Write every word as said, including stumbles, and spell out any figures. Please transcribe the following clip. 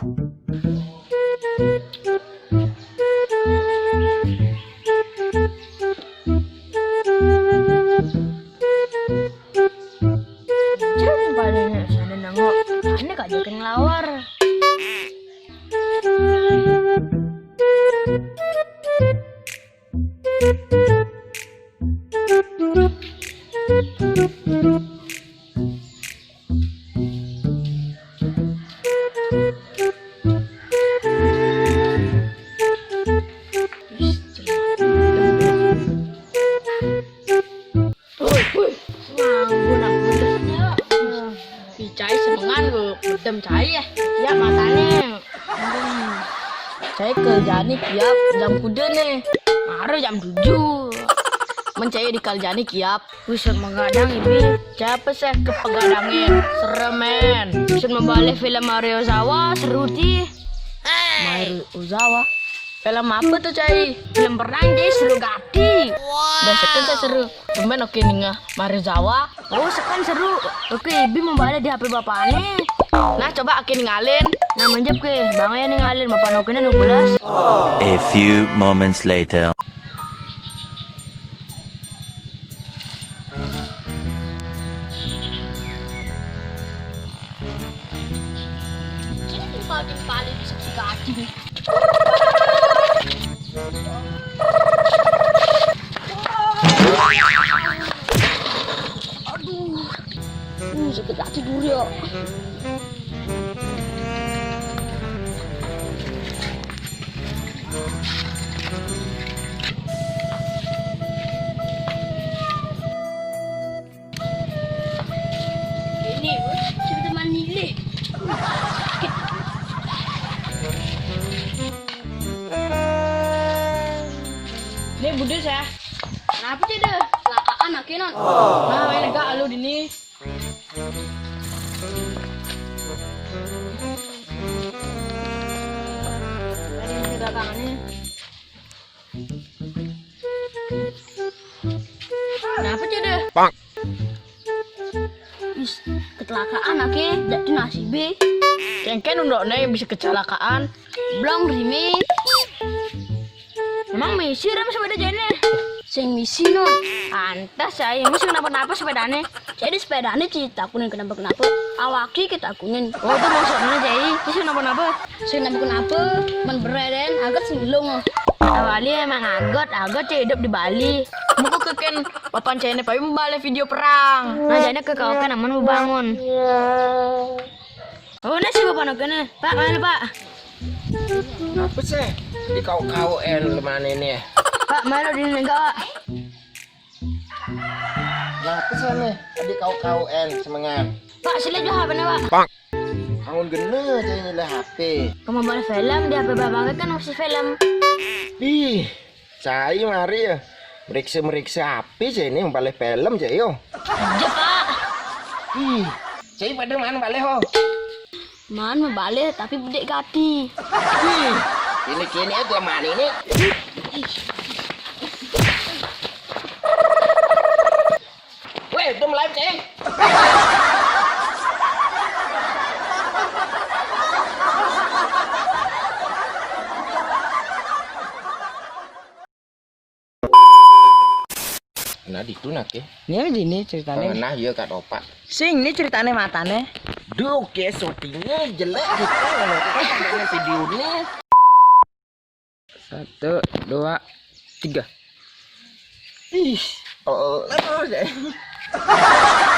Jeng baliné sana nengok, ané kajak ngelawar. Woi, woi. Nganggo nak bener. Ih, cai semengan lho, bedem cai ya. Ya matané. Hmm. Cai kerjané kiap jam kuda nih. Baru jam tujuh. Men cai dikerjané kiap. Buset, menggadang ini. Siapa sih kepegadangin? Serem, men. Buset, membalih film Mario Zawa, seru ti. Mario Zawa. Film apa tuh, cai? Film perang, cai, seru gati. Wow. Biasa kan saya seru. Tumben oké ningeh Mario Zawa. Oh, sekan seru. Oké, Ibi membalih di H P bapakné. Nah, coba oké ningalin. Nah, menjep ké. Bang ya ningalin, bapak okéné nubelas. A few moments later. Ini paling, paling bisa diganti nih. Aduh. Uh, sakit hati dulu ya. Ini, cerita manile. Ini budus ya. Kenapa sih deh? Kecelakaan akhirnya. Nah, main gak alu dini. Tadi ini belakangannya. Kenapa sih deh? Pak. Is, kecelakaan aké, dak tu nasibé. Kengken undokné bisa kecelakaan. Blong rimi. Emang misi rem sepeda jane? Sing misi no. Antas saya misi kenapa-napa sepedane. Jadi sepedane citakunin kenapa-kenapa. Awaki kitakunin. Oh, itu maksudnya, Jai. Terus kenapa-napa? Sing kenapa-kenapa, men bereden, agat sing lunga. Awali emang agot, agot ya hidup di Bali. Muka keken papan cene payu mau balik video perang. Nah, jane ke kau kan aman mau bangun. Oh, nah si bapak kene. Pak, mana, Pak? Apa sih? Di kau-kau en lemane nih. Pak, mana di enggak, Pak? Nah, apa sih nih? Di kau-kau en semengan. Pak, sila juga H P-nya, Pak. Pak. Bangun gene aja ini lah H P. Kamu balik film di H P Bapak kan masih film. Ih, saya mari ya. Meriksa-meriksa H P saya ini balik film saya yo. Aja, Pak. Ih, saya pada mana balik ho? Man mau balik tapi bedek gati. Ih, ini kini aja mana ini? Weh, belum live, ceng. Nah, ditu nak ya. Ini aja ini ceritanya. Nah, iya, Kak Topak. Sing, ini ceritanya matanya. Duh, oke, syutingnya jelek gitu. Kalau kita videonya. Satu, dua, tiga. Ih, oh, oh, oh, oh.